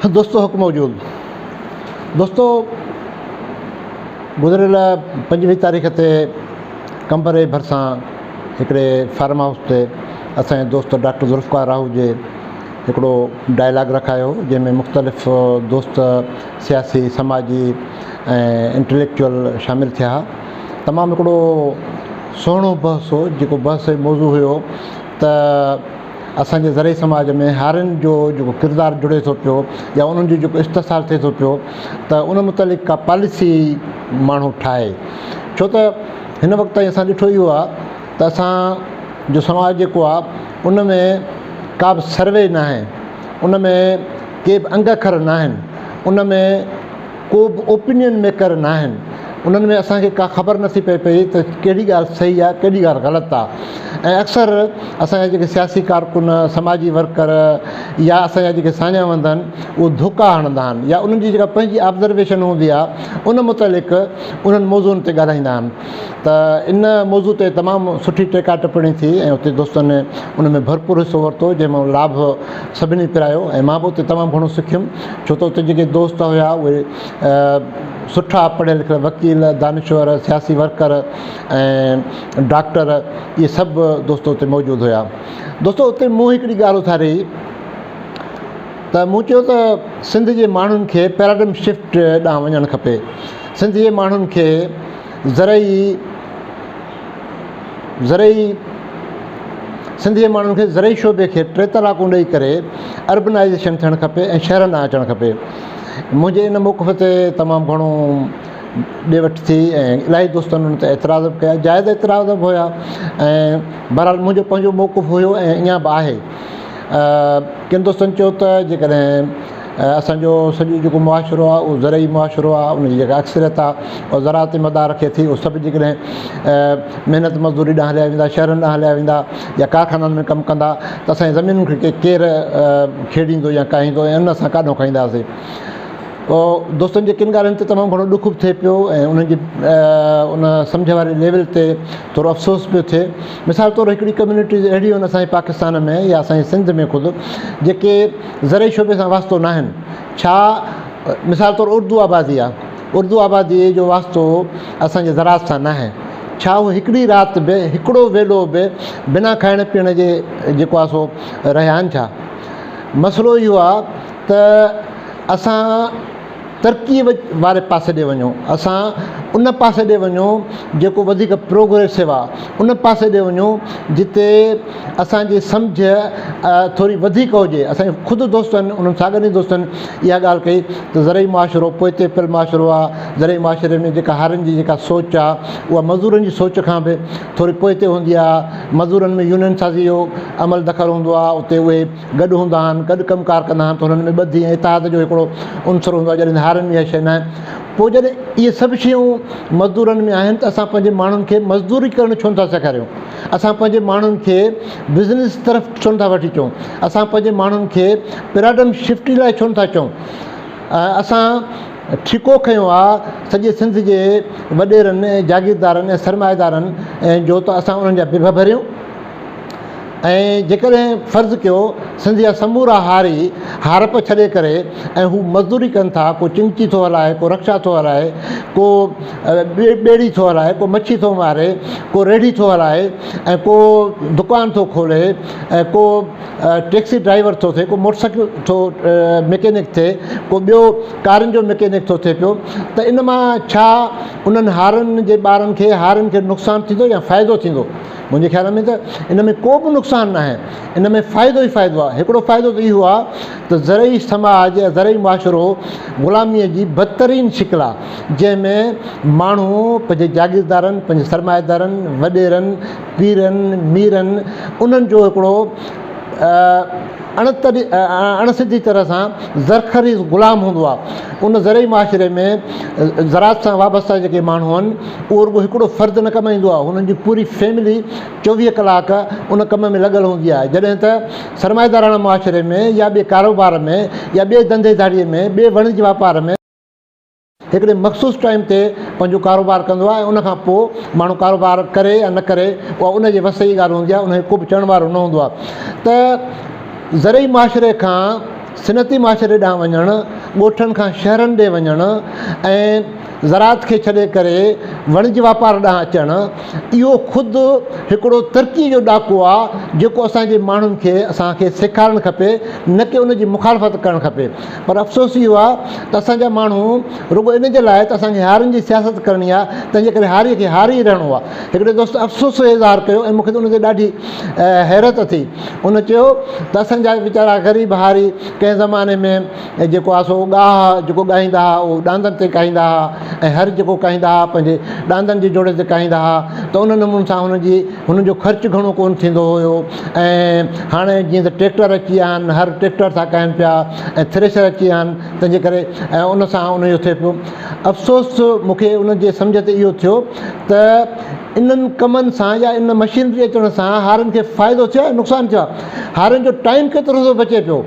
دوستو حق موجود دوستو گذريل 25 تاريخ تي قمبر جي ڀرسان هڪڙي فارم هائوس تي اسان جي دوست ڊاڪٽر ذوالفقار راهو جي هڪڙو ڊائلاگ رکايو جنهن ۾ مختلف دوست سياسي سماجي ۽ انٽليڪچوئل شامل ٿيا ها. تمام هڪڙو سهڻو بحث هو جيڪو بحث جو موضوع هيو ته اسان جي زرعي سماج ۾ هارين جو جيڪو ڪردار جڙي ٿو پيو يا انهن جو جيڪو استحصال ٿئي ٿو پيو ته ان متعلق ڪا پاليسي ماڻهو ٺاهي ڇو ته هن وقت تائين اسان ڏٺو اهو آهي ته اسان جو سماج جيڪو آهي ان ۾ ڪا به سروي ناهي ان ۾ ڪي به انگ اکر ناهن ان ۾ ڪو به اوپينين ميڪر ناهن انهن ۾ اسان کي ڪا خبر نٿي پئي پئي ته ڪهڙي ڳالهه صحيح آهي ڪهڙي ڳالهه غلط آهي ۽ اڪثر اسان جا جيڪي سياسي ڪارڪن سماجي ورڪر يا اسان جا جيڪي ساڃاهه وند آهن اهي ڌوڪا هڻندا آهن يا انهن جي جيڪا پنهنجي آبزرويشن هوندي آهي ان متعلق انهن موضوعن تي ڳالهائيندا آهن ته ان موضوع تي تمام سٺي ٽيڪا ٽپڻي ٿي ۽ اتي دوستن ان ۾ ڀرپور حصو ورتو جنهن مان لاڀ سڀني پرايو ۽ مان به اتي تمام گهڻو سکيم ڇو ته اتي جيڪي دوست هيا اهي سٺا پڙهيل لکيل وڪيل، دانشور، سياسي ورڪر ۽ ڊاڪٽر اهي سڀ دوست اتي موجود هيا. دوستو اتي مون هڪڙي ڳالهه اٿاري ته مون چيو ته سنڌ جي ماڻهن کي پيراڊم شفٽ ڏانهن وڃڻ کپي. سنڌ جي ماڻهن کي زرعي زرعي سنڌ جي ماڻهن کي زرعي شعبي کي ٽي طلاقون ڏئي ڪري اربنائيزيشن ٿيڻ کپي ۽ شهرن ڏانهن اچڻ کپي. منهنجي ان موقف تي تمام گهڻو ڏي وٺ ٿي ۽ الاهي دوستن ان تي اعتراض به ڪيا، جائز اعتراض به هيا ۽ بهرحال منهنجو پنهنجو موقف هيو ۽ اڃا به آهي. ڪن دوستن چيو ته جيڪڏهن اسان جو سڄو جيڪو معاشرو آهي اهو زرعي معاشرو آهي ان جي جيڪا اڪثريت آهي اها زراعت تي مدار رکي ٿي اهو سڀ جيڪڏهن محنت مزدوري ڏانهن هليا ويندا شهرن ڏانهن هليا ويندا يا ڪارخانن ۾ ڪم ڪندا ته اسان جي زمينن کي ڪير کيڙيندو يا ڪاهيندو ۽ ان اسان ڪاڏو کائينداسين. دوستن جي ڪن ڳالهين تي تمام گهڻو ڏک به ٿئي پيو ۽ انهن جي ان سمجهه واري ليول تي ٿورو افسوس پيو ٿئي. مثال طور هڪڙي ڪميونٽيز اهڙيون آهن اسان جي پاڪستان ۾ يا اسان جي سنڌ ۾ خود جيڪي زرعي شعبي سان واسطو ناهن. ڇا مثال طور اردو آبادي آهي، اردو آبادي جو واسطو اسان جي زراعت سان ناهي. ڇا هو هڪڙي رات به هڪڙو ويلو به بنا کائڻ پيئڻ جي جيڪو آهي سو رهيا آهن ڇا؟ مسئلو اهو آهي ته اسان ترقي واري پاسي ڏي وڃون، اسان ان پاسي ڏي وڃون جيڪو وڌيڪ پروگريسو آهي، ان پاسي ڏي وڃون جتي اسان جي سمجهه ٿوري وڌيڪ هجي. اسان جي خود دوستن انهن ساڳين ئي دوستن اها ڳالهه ڪئي ته زرعي معاشرو پوئتي پيل معاشرو آهي، زرعي معاشري ۾ جيڪا هارين جي جيڪا سوچ آهي اها مزورن جي سوچ کان به ٿوري پوئتي هوندي آهي، مزورن ۾ يونين سازي جو عمل دخل هوندو آهي، اتي اهي گڏ هوندا آهن، گڏ ڪم ڪار ڪندا آهن ته هنن ۾ ٻڌي ۽ اتحاد جو هڪڙو عنصر هوندو آهي، جڏهن هارين ۾ اها شيء ناهي. پوء جڏهن اهي سڀ شيون مزدورن ۾ آهن ته اسان پنهنجي ماڻهن کي مزدوري ڪرڻ ڇو نٿا سيکاريون؟ اسان پنهنجي ماڻهن کي بزنس طرف ڇو نٿا وٺي اچون؟ اسان پنهنجي ماڻهن کي پيراڊم شفٽ لاء ڇو نٿا چئون؟ اسان ٺيڪو کنيو آ سڄي سنڌ جي وڏيرن ۽ جاگيردارن ۽ سرمائيدارن جو ته اسان انهن جا بڀ ڀريون؟ ۽ جيڪڏهن فرض ڪيو سنڌ جا سمورا هاري هارپ ڇڏي ڪري ۽ هو مزدوري ڪن ٿا، ڪو چنگچي ٿو هلائي، ڪو رڪشا ٿو هلائي، ڪو ٻيڙي ٿو هلائي، ڪو مڇي ٿو ماري، ڪو ريڙهي ٿو هلائي ۽ ڪو دڪان ٿو کولي ۽ ڪو ٽيڪسي ڊرائيور ٿو ٿئي، ڪو موٽر سائيڪل ٿو مڪينڪ ٿئي، ڪو ٻيو ڪارن جو مڪينڪ ٿو ٿئي پيو ته ان مان ڇا انهن هارين جي ٻارن کي هارين کي نقصان ٿيندو يا فائدو ٿيندو؟ منهنجي خيال ۾ ته ان ۾ ڪو به نقصان ناهي، ان ۾ فائدو ئي فائدو آهي. هڪڙو فائدو ته اهو آهي ته زرعي سماج يا زرعي معاشرو غلاميء جي بدترين شڪل آهي، جنهن ۾ ماڻهو پنهنجي جاگيردارن، پنهنجي سرمائيدارن، وڏيرن، پيرن، ميرن انهن جو هڪڙو اڻ سڌي طرح سان زرخريز غلام هوندو آهي. ان زرعي معاشري ۾ زراعت سان وابسته جيڪي ماڻهو آهن، اهو رڳو هڪڙو فرد نه ڪمائيندو آهي، هنن جي پوري فيملي 24 ڪلاڪ ان ڪم ۾ لڳل هوندي آهي. جڏهن ته سرمائيداراڻه معاشري ۾ يا ٻئي ڪاروبار ۾ يا ٻئي ڌنڌي ڌاڙيء ۾ ٻئي وڻج واپار ۾، هڪڙي مخصوص ٽائيم تي پنهنجو ڪاروبار ڪندو آهي ۽ ان کان پوء ماڻهو ڪاروبار ڪري يا نه ڪري اها ان جي وس جي ڳالهه هوندي آهي، ان کي ڪو به چوڻ وارو نه هوندو آهي ته زرعي معاشري کان صنعتي معاشري ڏانهن وڃڻ، ڳوٺن کان شهرن ڏي وڃڻ ۽ زراعت کي ڇڏي ڪري وڻج واپار ڏانهن اچڻ اهو خود هڪڙو ترقي جو ڏاڪو آ جيڪو اسان جي ماڻهن کي اسان کي سيکارڻ کپي نه ڪي ان جي مخالفت ڪرڻ کپي پر افسوس اهو آ ته اسان جا ماڻهو رڳو ان جي لاء ته اسان کي هارين جي سياست ڪرڻي آ تنهن جي ڪري هاري کي هاري ئي رهڻو آ هڪڙي دوست افسوس جو اظهار ڪيو ۽ مون کي ته ان تي ڏاڍي حيرت ٿي ان چيو ته اسان جا ويچارا غريب هاري ڪنهن زماني ۾ جيڪو آهي سو ڳاهه جيڪو ڳاهيندا هئا اهو ڏاندن تي ڪاهيندا هئا ۽ هر جيڪو ڪاهيندا هئا پنهنجي ڏاندن جي جوڙي تي ڪاهيندا هئا ته ان نموني سان هن جي هن جو خرچ گهڻو ڪونه ٿيندو هيو ۽ هاڻي جيئن ته ٽريڪٽر اچي ويا آهن هر ٽريڪٽر سان ڪاهين پيا ۽ ٿريشر اچي ويا آهن تنهنجي ڪري ۽ ان سان ان جو ٿئي پيو افسوس مون کي ان جي سمجهه تي اهو ٿيو ته انهن ڪمن سان يا ان مشينري اچڻ سان هارين کي فائدو ٿيو آهي نقصان ٿيو آهي هارين جو ٽائيم ڪيترو ٿو بچي پيو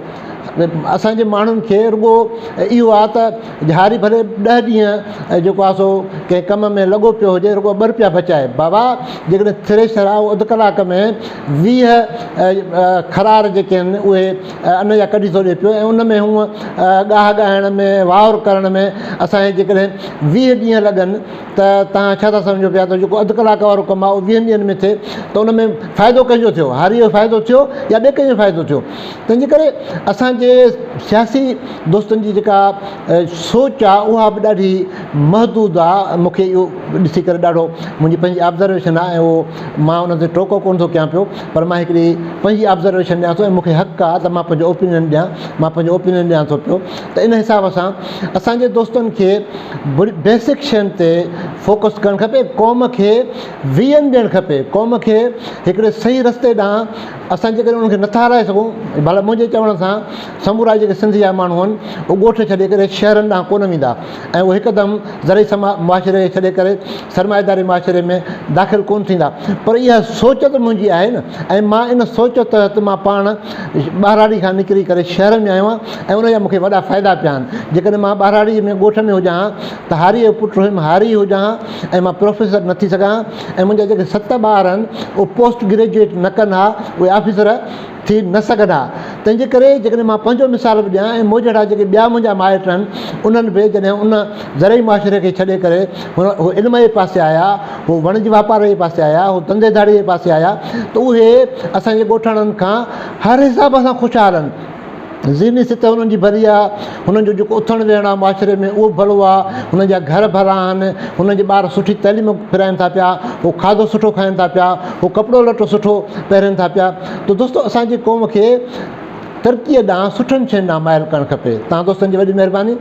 اسان جي ماڻهن کي رڳو اهو آهي ته هاري ڀلي ڏهه ڏينهن جيڪو آهي سو ڪنهن ڪم ۾ لڳو پيو هجي رڳو ٻه روپيا بچائي بابا جيڪڏهن ٿريشر آهي اهو اڌ ڪلاڪ ۾ 20 خرار جيڪي آهن اهي ان جا ڪڍي ٿو ڏي پيو ۽ ان ۾ هونء ڳاهه ڳاهڻ ۾ واهر ڪرڻ ۾ اسان کي جيڪڏهن 20 ڏينهن لڳن ته توهان ڇا ٿا سمجهو پيا ته جيڪو اڌ ڪلاڪ وارو ڪم آهي اهو ويهن ڏينهن ۾ ٿئي ته ان ۾ فائدو ڪنهن جو ٿيو؟ هاريء جو فائدو ٿيو يا ٻئي ڪنهن جو فائدو ٿيو؟ تنهن جي ڪري اسان جي سياسي دوستن جي جيڪا سوچ آهي اها به ڏاڍي محدود آهي مون کي اهو ڏسي ڪري ڏاڍو منهنجي پنهنجي آبزرويشن آهي ۽ اهو مان ان تي ٽوڪو ڪونه ٿو ڪيان پيو پر مان هڪڙي پنهنجي آبزرويشن ڏيان ٿو ۽ مون کي حق آهي ته مان پنهنجو اوپينين ڏيان مان پنهنجو اوپينين ڏيان ٿو پيو ته ان حساب سان اسان جي دوستن کي بيسڪ شين تي فوڪس ڪرڻ کپي قوم کي ويزن ڏيڻ کپي قوم کي هڪڙي صحيح رستي ڏانهن اسان جيڪڏهن انهن کي نٿا هلائي سگهون ڀلا منهنجي چوڻ سان سمورا جيڪي سنڌ جا ماڻهو آهن اهي ڳوٺ ڇڏي ڪري شهرن ڏانهن ڪونه ويندا ۽ اهي هڪدم زرعي سما معاشري کي ڇڏي ڪري سرمائيداري معاشري ۾ داخل ڪونه ٿيندا پر اها سوچ ته منهنجي آهي نه ۽ مان ان سوچ تحت مان پاڻ ٻهراڙي کان نڪري ڪري شهر ۾ آيو آهيان ۽ ان جا مون کي وڏا فائدا پيا آهن. جيڪڏهن مان ٻهراڙيء ۾ ڳوٺ ۾ هجان ها ته هاريء جو پٽ هيم، هاري هجان ها ۽ مان پروفيسر نه ٿي سگهان ها ۽ منهنجا جيڪي ست ٻار آهن اهي پوسٽ گريجوئيٽ نه ڪن ها، اهي آفيسر ٿي نه سگهن ها. تنهن جي ڪري جيڪڏهن مان پنهنجو مثال به ڏيان ۽ مون جهڙا جيڪي ٻيا منهنجا مائٽ آهن انهن به جڏهن ان زرعي معاشري کي ڇڏي ڪري هو علم جي پاسي آيا، هو وڻج واپار جي پاسي آيا، هو ڌنڌي ڌاڙي جي پاسي آيا ته اهي اسان جي ڳوٺاڻن کان هر حساب سان خوشحال آهن. ذهني سطح انهن جي ڀلي آهي، هنن جو جيڪو اٿڻ ويهڻ آهي معاشري ۾ اهو به ڀلو آهي، هنن جا گهر ڀلا آهن، هنن جي ٻار سٺي تعليم پرائين ٿا پيا، هو کاڌو سٺو کائين ٿا پيا، هو ڪپڙو لٽو سٺو پهرين ٿا پيا ته دوستو اسان جي قوم کي ترقيء ڏانهن سٺن شين ڏانهن مائل ڪرڻ کپي. توهان دوستن جي وڏي مهرباني.